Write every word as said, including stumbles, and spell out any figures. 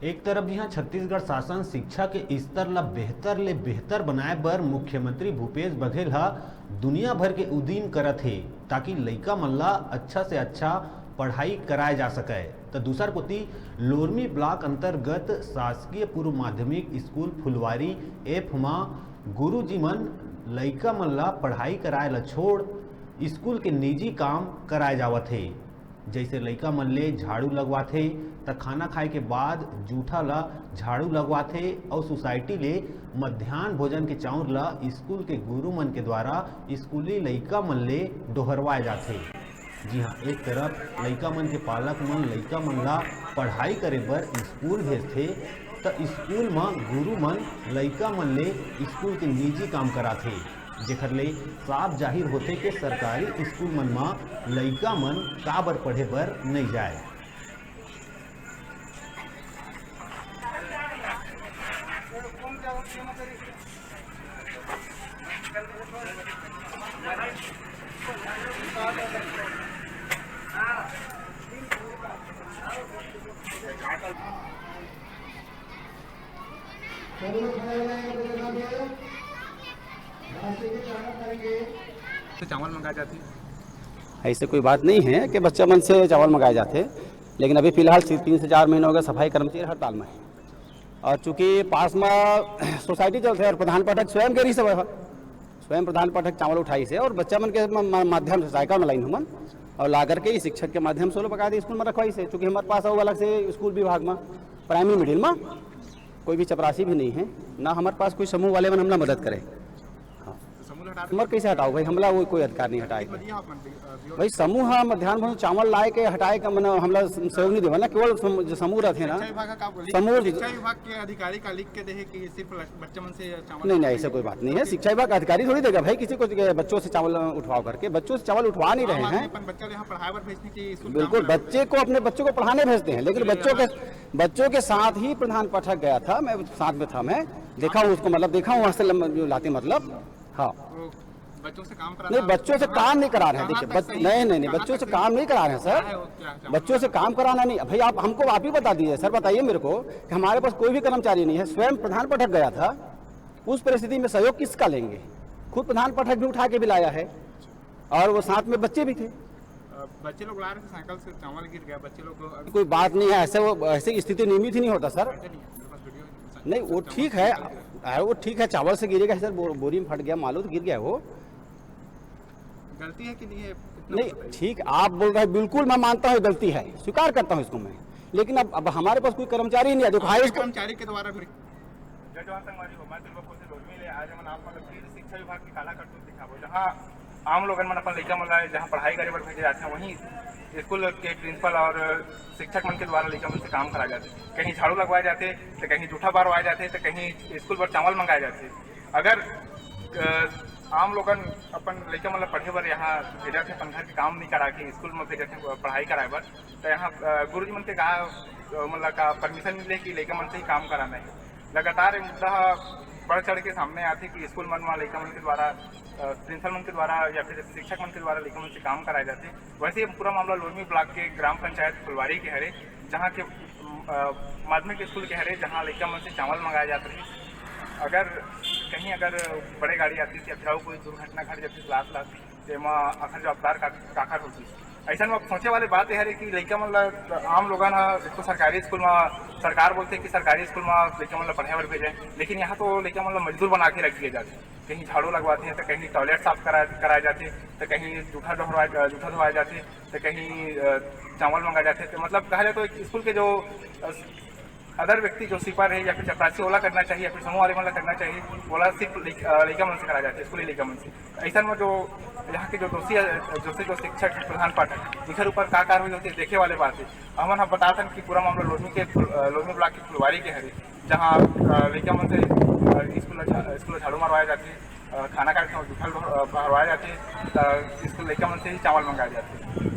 एक तरफ जिहां छत्तीसगढ़ शासन शिक्षा के स्तर ला बेहतर ले बेहतर बनाए बर मुख्यमंत्री भूपेश बघेल ह दुनिया भर के उदीम करत हे, ताकि लइका मन ला अच्छा से अच्छा पढ़ाई कराए जा सकय, त दूसर कोति लोरमी ब्लॉक अंतर्गत शासकीय पूर्व माध्यमिक स्कूल फुलवारी एफ म गुरुजी मन लइका मन ला पढ़ाई कराए ला छोड़ स्कूल के निजी काम कराए जावत हे। जइसे लइका मन ले झाड़ू लगवाथे, त खाना खाए के बाद जूठा ल झाड़ू लगवाथे अउ सोसाइटी ले मध्यान्ह भोजन के चाउर ल स्कूल के गुरु मन के द्वारा स्कूली लइका मन ले डोहरवाए जाथे। जी हाँ, एक तरफ लइका मन के पालक मन लइका मन ला पढ़ाई करे बर स्कूल भेजथे, त स्कूल म गुरु मन लइका मन ले स्कूल के निजी काम कराथे। जेखर ले साफ जाहिर होथे के सरकारी स्कूल मन म लइका मन काबर पढ़े बर नइ जाय। से चावल मंगाए जाथे। ऐसे कोई बात नहीं है कि बच्चा मन से चावल मंगाए जाथे, लेकिन अभी फिलहाल सी-, तीन से चार महीने हो गए सफाई कर्मचारी हड़ताल में है। और चूंकि पास में सोसाइटी चलथे और प्रधान पाठक स्वयं गे रहिस हवय, स्वयं प्रधान पाठक चावल उठाइस हे और बच्चा मन के म-, म-, माध्यम से साइकिल में लाइन हमन और ला करके इस शिक्षक के माध्यम से वो लोग बकायदे स्कूल में रखवाइस हे। चूंकि हमारे पास अउ अलग से स्कूल विभाग में, प्राइमरी मिडिल में कोई भी चपरासी भी नहीं है, ना हमारे पास कोई समूह वाले मन हमला मदद करे। हाँ। तो समूह हटा हमर कैसे हटाओ भाई, हमला वो कोई अधिकार नहीं हटाए के। भाई, समूह ह मध्यान्ह भोजन चावल लाए के हटाए का, मतलब, हमला सहयोग नहीं देवा ना, केवल सम-, जो समूह रहते ना, शिक्षा विभाग का का बोले? समूह शिक्षा विभाग के अधिकारी का लिख के दे है कि सिर्फ लड़-, बच्चे मन से चावल नहीं, नहीं, ऐसा कोई बात नहीं है। शिक्षा विभाग का अधिकारी थोड़ी देगा भाई किसी को, बच्चों से चावल उठवाओ करके, बच्चों से चावल उठवा नहीं रहे हैं। अपन बच्चा ले यहाँ पढ़ाए बर भेजने की स्कूल बिल्कुल, काम बच्चे को, अपने बच्चों को पढ़ाने भेजते हैं, लेकिन बच्चों के, बच्चों के साथ ही प्रधान पाठक गया था, मैं साथ में था, मैं देखा हूँ उसको, मतलब, देखा हूँ वहाँ से लम-, जो लाते, मतलब, हाँ। वो बच्चों से काम नहीं, कराना, बच्चों से कहाँ, काम नहीं करा रहे हैं। कहाँ देखिए, तक बच-, सही, नहीं, नहीं, नहीं, कहाँ बच्चों तक से सही? काम नहीं करा रहे हैं, क्या सर। है वो, क्या, क्या बच्चों से मतलब? काम कराना नहीं। भाई, आप हमको, आप ही बता दीजिए सर, बताइए मेरे को कि हमारे पास कोई भी कर्मचारी नहीं है, स्वयं प्रधान पाठक गया था, उस परिस्थिति में सहयोग किसका लेंगे? खुद प्रधान पाठक भी उठा के भी लाया है और वो साथ में बच्चे भी थे। अ, बच्चे लोग ला रहे थे, साइकिल से चावल गिर गया, बच्चे लोग को अभी कोई बात नहीं है, ऐसे वो, ऐसी स्थिति नियमित ही नहीं होता सर। ऐसे नहीं है, मेरे पास वीडियो है। नहीं, वो चावल ठीक से है, निकल गया। अरे, वो ठीक है, चावल से गिरेगा सर, बो-, बोरी में फट गया, मान लो तो गिर गया वो। गलती है कि नहीं है, इतना नहीं, बताइए। ठीक, आप बोल रहे हैं, बिल्कुल मैं मानता हूँ गलती है, स्वीकार करता हूँ इसको मैं, लेकिन अब, अब हमारे पास कोई कर्मचारी ही नहीं है। जो हाईएस्ट कर्मचारी के द्वारा फिर जय जवान संगवारी हो, मैं दुर्गा कोसी लोरमी ले आज हमन आप मन ला फिर शिक्षा विभाग के काला करतूत दिखाबो, जहाँ आम लोगन मन अपन लइका मन ला जहाँ पढ़ाई करे बर भेजे जाथे, वहीं स्कूल के प्रिंसिपल और शिक्षक मन के द्वारा लइका मन से काम कराए जाथे। कहीं झाड़ू लगवाए जाथे, तो कहीं जूठा बारवाए जाथे, तो कहीं स्कूल बर चावल मंगाए जाथे। अगर, अ, आम लोगन अपन लइका मन ला पढ़े बर यहाँ भेजत हे, अपन घर के काम नहीं करा के स्कूल में भेजत हे पढ़ाई कराए बर, तो यहाँ, अ, गुरुजी मन के का, अ, मतलब का परमिशन मिले कि लइका मन से ही काम कराना है? लगातार ये मुद्दा ह बढ़ चढ़ के सामने आथे कि स्कूल मन म लइका मन के द्वारा, अ, प्रिंसिपल मन के द्वारा या फिर शिक्षक मन के द्वारा लइका मन से काम कराए जाथे। वैसे ही पूरा मामला लोरमी ब्लॉक के ग्राम पंचायत फुलवारी के हरे, जहाँ के, अ, माध्यमिक स्कूल के हरे, जहाँ लइका मन से चावल मंगाए जात रहिस। अगर कहीं अगर बड़े गाड़ी आतिस या फिर अउ कोई दुर्घटना घट जातिस लात लात, तेमा आखिर जवाबदार का, काखर होतिस? अइसन म सोचे वाले बात ये हरे कि लइका मन ला, आम लोगन ह एक तो सरकारी स्कूल म सरकार बोलथे कि सरकारी स्कूल म लइका मन ला पढ़े बर भेजे, लेकिन यहाँ तो लइका मन ला मजदूर बना के रख दिए जाथे। कहीं झाड़ू लगवाथे, तो कहीं टॉयलेट साफ करा, कराए जाथे, तो कहीं जूठा डोहरवाए, जूठा धोवाए जाथे, तो कहीं, अ, चावल मंगाए जाथे। तो मतलब कहा जाए तो एक स्कूल के जो, अ, अदर व्यक्ति जो स्वीपर है या फिर चपरासी, ओला करना चाहिए या फिर समूह वाले मन ला करना चाहिए, ओला सिर्फ लइक-, अ, लइका मन से कराए जाथे, स्कूली लइका मन से। अइसन में जो यहाँ के जो दोषी, अ, दोषी जो शिक्षक है, प्रधान पाठक, उनकर ऊपर का कार्रवाई होती है, देखे वाले बात है। हमन ह बताथन कि पूरा मामला लोरमी के फुल-, अ, लोरमी ब्लॉक के फुलवारी के हरे, जहाँ, अ, लइका मन से, अ, स्कूल झा-, स्कूल झाड़ू मरवाए जाथे, अ, खाना खाए के समय जूठा ल-, अ, भरवाए जाथे, त स्कूल लइका मन से ही चावल मंगाए जाथे।